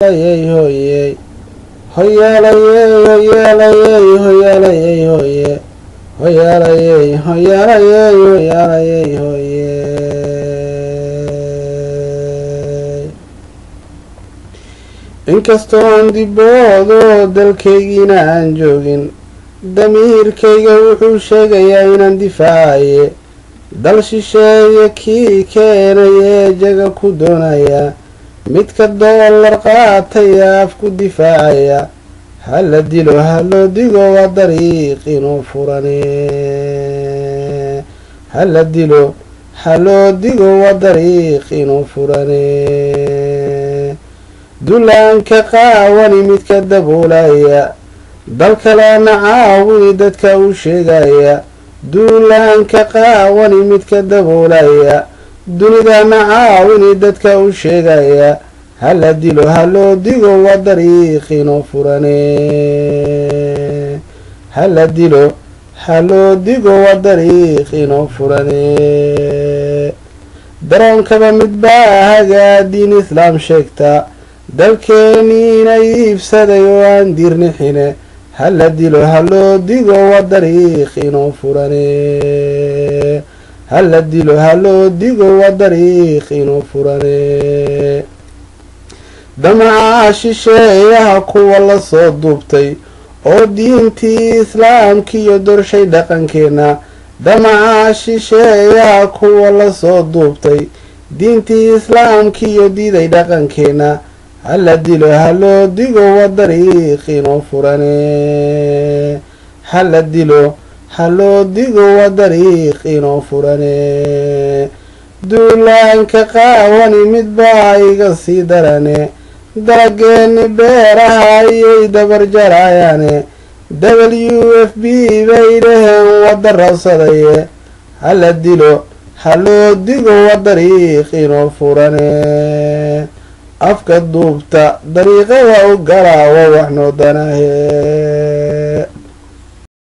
Hoyaalayey hoye, hoyaalayey, hoyaalayey, hoyaalayey hoye, hoyaalayey, hoyaalayey, hoyaalayey hoye. Inkastoon diboodo dalkaygiina aan joogin, damiirkayga wuxuu sheegayaa inaan difaacaye dal shisheeye. Kii keenayee jaga ku doonaya, midka doolar qaataya af ku difaacaya, hala dilo, haloo digo, waa dariiq inuu furane. Hala dilo, haloo digo, waa dariiq inuu furane. Dulaanka qaawani midka daboolaya, dal kalena caawini dadka u sheegaya. Duulaanka qaawani midka daboolaya, dunidana caawini dadka u sheegaya, hala dilo, haloo digo, waa dariiq inuu furane. Hala dilo, haloo digo, waa dariiq inuu furane. Daroonkaba midbaa hagaa diin islaam sheegta, dalkeeniina iibsaday oo aan dirnixine. Hala dilo, haloo digo, waa dariiq inuu furane. Hala dilo, haloo digo, waa dariiq inuu furane. Damaca shisheeyaha kuwa lasoo duubtay oo diintii islaamkiiyo dorshay dhaqankeenna, damaca shisheeyaha kuwa lasoo duubtay, diintii islaamkiiyo diiday dhaqankeenna, hala dilo, haloo digo, waa dariiq inuu furane. Hala dilo, haloo digo, waa dariiq inuu furane. Duulaanka qaawani midbaa iga sii darane, dalageeni beeraha ayay dabar jarayaane. WFP bay dhaheen wada rawsadaye. Hala dilo, haloo digo, waa dariiq inuu furane. Afka duubta dariiqada u galaa, waa wax noo danahe.